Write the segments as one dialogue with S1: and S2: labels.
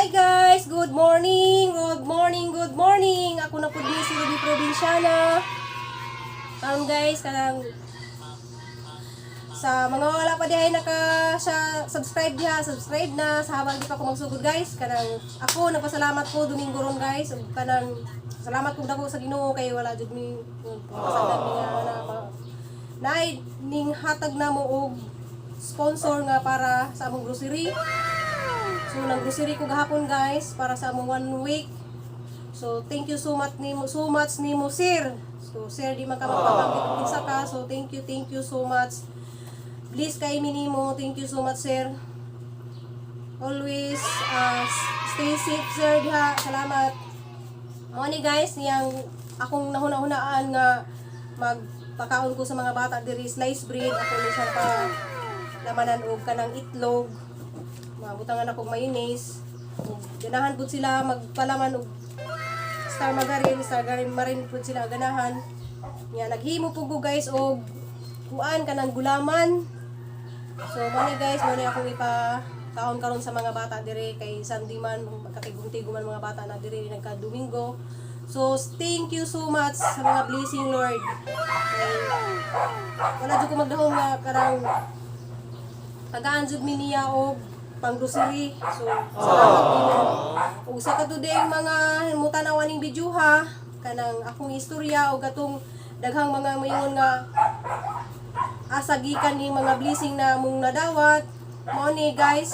S1: Hi guys! Good morning! Good morning! Good morning! Ako na po din si Ruby Provinciana. Guys, kanang sa mga wala pa dihay naka sa subscribe diha, subscribe na sa habang di pa ko magsugod, guys. Kanang ako nagpasalamat ko Domingo ron, guys. Ug kanang salamat kog dako sa Ginoo kay wala jud mi pasagdan mi nga na naay ning hatag namo og sponsor nga para sa among grocery. So nang grocery ko gahapon, guys, para sa among one week. So thank you so much nimo, sir. So sir, di man ka magpabanggit og kinsa ka. So thank you so much. Please kay minimo, thank you so much, sir. Always stay safe, sir, diha. Salamat. Mao ni, guys, niyang akong nahuna-hunaan nga magpakaon ko sa mga bata diri, slice bread ako ni siya pa lamanan og kanang itlog. Mabutangan ako og mayonnaise. Ug ganahan pud sila magpalaman og Star margarine, Star margarine pud sila ganahan. Nya naghimo pud ko, guys, og kuan, kanang gulaman. So mo ni, guys, mo ni akong ipa kaon karon sa mga bata dire kay Sunday man, magkatigong-tigo man mga bata na dire nagka Domingo. So thank you so much sa mga blessing, Lord. Kay wala jud ko magdahom nga karang tagaan jud mi niya og pang grocery. So salamat nimo. Ug sa katudeng mga mutanaw aning video ha, kanang akong istorya og katong daghang mga mayon nga asa gikan ni mga blessing na mong nadawat. Mao ni, guys.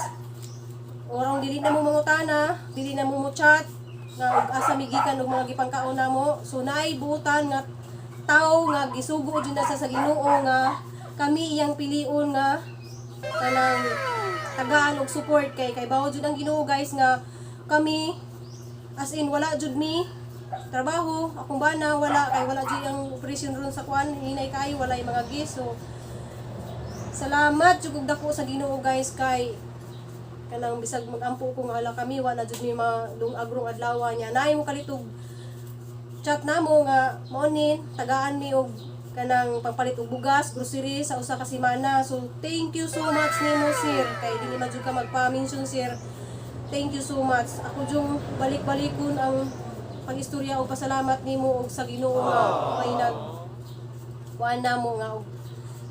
S1: Orong dili na mo mangutana, dili na mo mo chat nga og asa mi gikan og mga gipangkaon namo. So naay buutan nga tao nga gisugo jud na sa Ginoo nga kami iyang pilion nga kanang tagaan og support kay bawo jud ang Ginoo, guys, nga kami as in wala jud mi trabaho. Akong bana wala kay wala jud ang operation ron sa kuan, hinay kayo, wala yung mga gis. So salamat jud og dako sa Ginoo, guys, kay kanang bisag magampo ko nga ala kami, wala jud mi madung-ag rong adlaw niya, naay mo kalitog chat namo nga mao ni tagaan mi og kanang pagpalit og bugas, grocery sa usa ka semana. So thank you so much nimo, sir, kay dili man jud ka magpa-mention, sir. Thank you so much. Ako jung balik-balikon ang pag-istorya og pasalamat nimo og sa Ginoo nga may nag kuan namo nga og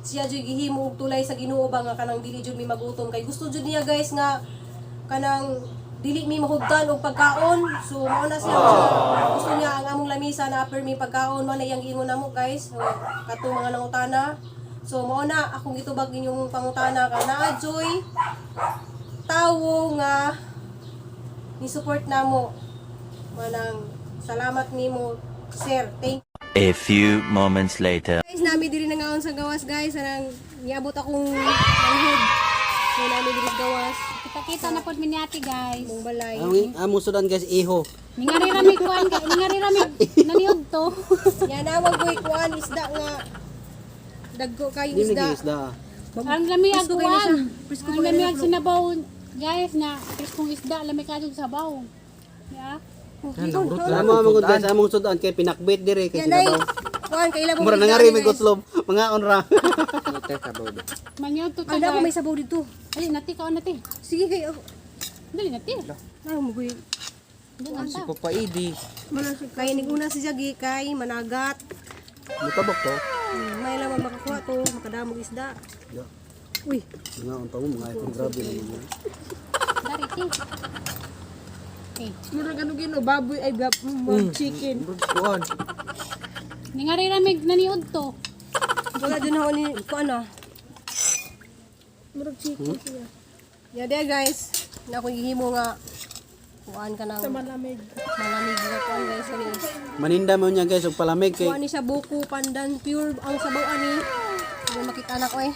S1: siya jud gihimo og tulay sa Ginoo ba nga kanang dili jud mi magutom kay gusto jud niya, guys, nga kanang dili mi mahugtan og pagkaon. So mao na siya, gusto niya ang among lamisa na upper mi pagkaon. Mao na iyang giingon namo, guys. So katong mga nangutana, so mao na akong gitubag inyong pangutana ka naa joy tawo nga ni support namo. Manang salamat nimo, sir. Thank
S2: A few moments later.
S1: Guys, nami diri nangaon sa gawas, guys. Anang niabot akong manghod. So nami diri sa gawas,
S3: Kita-kita na pod mi ni ate, guys.
S1: mong balay.
S4: Ang among sudan, guys, iho.
S3: Ningari rami kuan kay ningari rami naniod to.
S1: Ya nawag koy kuan, isda nga dagko kayo
S4: Di
S1: isda.
S4: lagi isda.
S3: Ang lami ag
S1: Presko kayo na
S3: kuan.
S1: siya. Presko
S3: Ang
S1: kayo
S3: lami
S1: na
S3: ag sinabaw, guys, na preskong isda, lami kadto sabaw. Ya.
S4: Amo among guys, among sudan kay pinakbit dire kay
S1: Yan ay
S4: sinabaw.
S1: kuan kay ila
S4: Mura na nga rin may gutlob, mga onra.
S3: Manyod to ta
S1: Ang dako may
S3: guys.
S1: sabaw dito.
S3: Ali nati kaon nati.
S1: Sige kay oh.
S3: Dali nati.
S1: Ay mo koy.
S3: Dali
S5: Si Papa Idi.
S1: Kay niguna si Jagi kay managat.
S4: Mutabok to.
S1: May lamang makakuha to, makadamog isda.
S4: Ya.
S1: Uy,
S4: Mga on pa mo mga iPhone, grabe na mo.
S3: Dari ti. Okay.
S6: Murag ano gino, baboy ay chicken.
S5: Kuan.
S3: Ningari rami naniod to.
S1: Wala din ako ni kuan ah.
S6: Murag chicken siya.
S1: Yeah, there guys. Na ako gihimo nga kuan ka ng
S6: Sa malamig.
S1: Malamig nga kuan, guys, kani.
S4: Maninda mo niya, guys, og palamig kay
S1: Kuan ni siya buko pandan pure ang sabaw ani. Hindi makita na ko eh.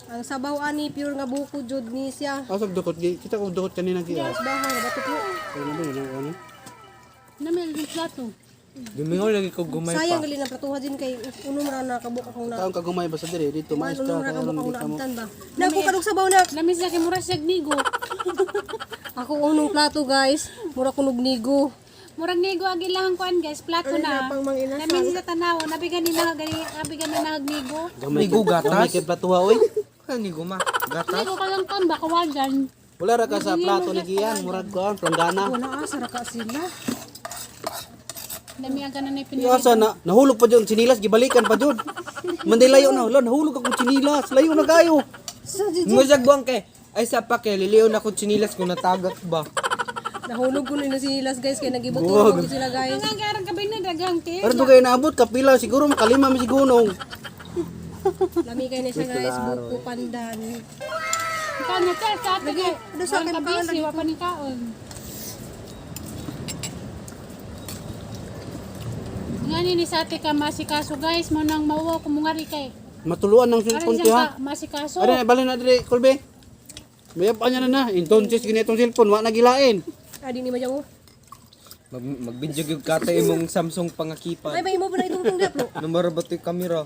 S1: Ang sabaw ani pure nga buko jud ni siya.
S4: Asag dukot gi, kita ko dukot kanina gi.
S1: Mas bahang batok mo.
S4: Ano ba yun ang ano?
S3: Namil yung plato.
S5: Dumingaw lagi ko gumay pa.
S1: Sayang gali na platuha din kay unom ra na kabuk akong na.
S4: Kaon ka gumay basta dire dito mais
S1: Unom
S4: ka
S1: ra
S4: kay
S1: kabuk
S4: aron
S1: akong
S4: di ka mo.
S1: naabtan ba. Naku kadog sabaw na.
S3: Lami siya kay mura siya nigo.
S1: Ako unong plato, guys. Mura kunog nigo.
S3: Murag nigo ang ilang kuan, guys, plato
S6: Ano
S3: na.
S6: na, pang mga inasal.
S3: Lami siya tanaw, nabi gani na gani, nabi gani na nigo.
S4: Gamay
S5: Nigo gatas?
S4: Gamay kay platuha oy.
S5: Ano ni guma?
S3: Hindi
S5: Gatas?
S3: ko kalang kan ba kawagan.
S4: Wala ra ka sa plato ni Gian, murag ko planggana.
S6: Wala asa ra ka sila.
S3: Dami ang ganan na
S4: Di asa na nahulog pa jud sinilas gibalikan pa jud. Manday layo na, wala nahulog akong sinilas, layo na kayo.
S5: Ngusag buwang kay. Ay sa pa kay liliw na kong chinilas kung natagak ba.
S1: Nahulog ko nila sinilas guys kay nagibuto ko sila guys.
S3: Ang garang gabi na daghang kay.
S4: Pero to kayo naabot kapila siguro makalima mi sigunong.
S1: Lami kay na siya guys, buko pandan.
S3: Ikaw na ta sa ate kay.
S1: Ano sa akin,
S3: Walang kabisi, wa pa ni kaon. Ngani ni sa ate ka masikaso guys, mo nang mauwaw kumungari kay.
S4: Matuluan ng
S3: Aron
S4: cellphone
S3: siya
S4: ti ha.
S3: ka masikaso.
S4: Are bali na dire Colby. Mayap pa niya na na. Entonces gini itong cellphone wa na gilain.
S1: Adi ni Majaw.
S5: Magbidyo gyud ka ta imong Samsung
S1: Ay
S5: pangakipan.
S1: ba imo pa na itong daplo.
S5: Numero ba to yung camera?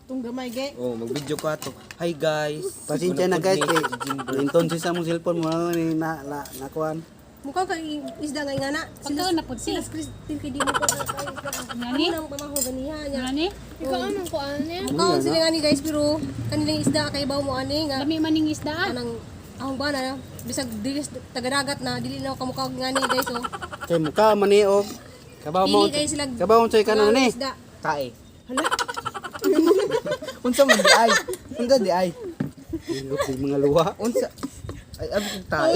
S6: Tung gamay ge.
S5: Oh, magbidyo ka to. Hi guys.
S4: Pasensya na guys kay entonces among cellphone mo ni na la nakuan.
S1: Mukha kay isda nga ingana.
S3: Pagkaon na pud si.
S1: Sila Christine kay di mo pa.
S3: Ngani?
S1: Ano nang pamaho ganiha niya.
S3: Ngani?
S7: Ikaw anong kuan niya?
S1: Mukha sila nga ni guys pero kanilang isda kay baw mo ani nga
S3: Lami maning isda. Ah.
S1: kanang ahong ba na bisag dili tagadagat na dili na kamukha nga ni guys oh.
S4: Kay mukha man ni og kabaw mo.
S1: Pili kayo sila.
S4: Kabaw sa kanon ni.
S1: Isda.
S5: Tae. Hala. Unsa man di ay? Unsa di ay?
S4: Ingop yung mga luha.
S5: Unsa? Ay, abi kong tae.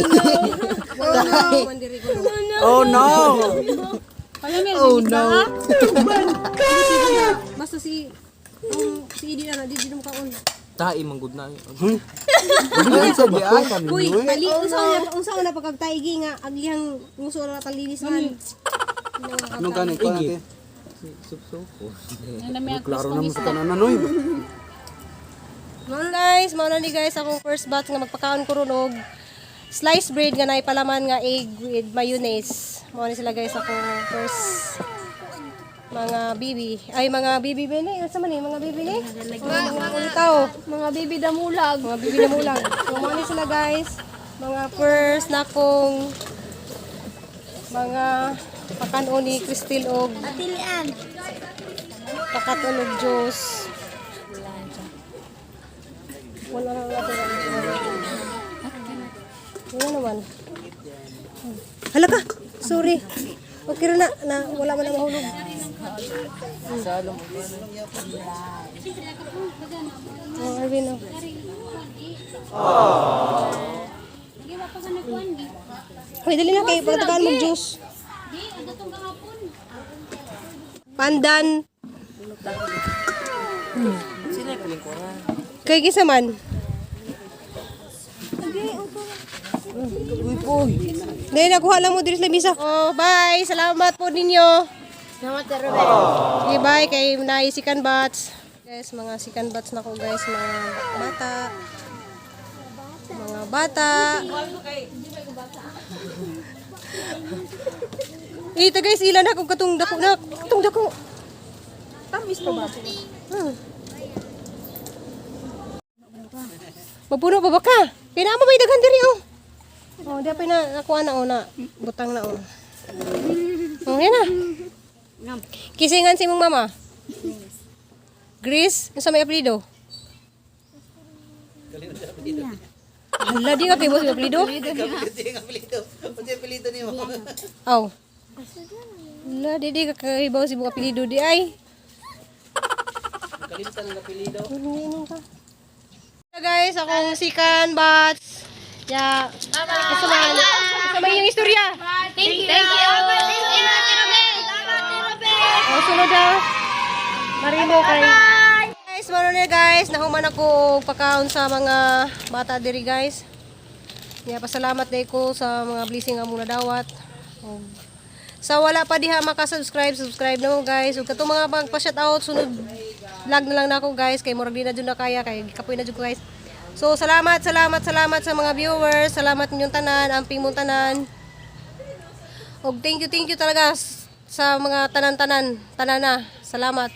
S1: Oh no, mandiri ko. no.
S4: Oh no.
S3: Palami
S5: Oh,
S3: oh, isda.
S5: no.
S3: Ah.
S1: Basta si si Idi na di di mo kaon.
S5: Tae man gud na.
S4: Hmm?
S5: Unsa di ay?
S1: Uy, tali unsa una pagkagtaigi nga aglihang nguso na talinis man.
S4: Ano gani ko natin?
S5: Sup-sup.
S3: Ang lami ang
S4: Klaro
S3: preskong
S4: na mo sa
S3: isda.
S4: tanan noy.
S1: Mao na guys, mao na ni guys akong first batch nga magpakaon ko ron og sliced bread nga naipalaman nga egg with mayonnaise. Mao ni sila guys akong first mga bibi. Ay mga bibi ba ni? Unsa man ni mga bibi ni? Mga ulitaw.
S7: Mga baby damulag.
S1: Mga bibi na mulang. So mao ni sila guys. Mga first na kong mga pakanon ni Cristel og
S7: Atilian.
S1: pakaton og juice. Wala na wala Wala naman. Hala ka! Sorry. Okay ra na, na wala man na mahulog. Oh, Arvin, oh.
S3: Lagi wa pa ka nagkuan gi.
S1: Hoy, dali na kay pagtagaan mo juice.
S3: Di ang datong gahapon.
S1: Pandan. Kay kinsa man? Dahil nakuha lang mo diri sa lamisa. Oh, bye. Salamat po ninyo.
S7: Salamat, Ruben.
S1: Okay, bye kay Nay Sikan Bats. Guys, mga Sikan Bats na ko guys, mga bata. Mga bata. Ito guys, ilan na kung katong dako na. Katong dako.
S6: Tamis pa ba?
S1: Mapuno pa ba ka? Kaya na mo may daghan diri oh. Oh, di pa na nakuha na oh na. Butang na oh. Oh, yan na. Kisingan si mong mama. Grace, unsa may apelyido? Hala, di ka kay boss may apelyido? Aw. Hala, di ka kahibaw si mong apelyido di ay.
S4: Kalimutan ang apelyido.
S1: Ano ka? Guys, akong sikan bats. Ya. Bye-bye. Asa man? Asa man yung istorya?
S7: Thank you. Thank you. Thank you, Ate Ruben. Ate Ruben.
S1: O, sunod ah. Marimo kay. Guys, mano na guys, nahuman ako og pagkaon sa mga bata diri guys. Ya, pasalamat day ko sa mga blessing nga muna dawat. Og sa wala pa diha maka-subscribe, subscribe na mo guys. Ug katong mga magpa-shout out sunod vlog na lang nako guys kay murag di na jud na kaya kay kapoy na jud ko guys. So salamat, salamat, salamat sa mga viewers, salamat ninyong tanan, amping mong tanan. Og thank you talaga sa mga tanan-tanan, tanana. Salamat.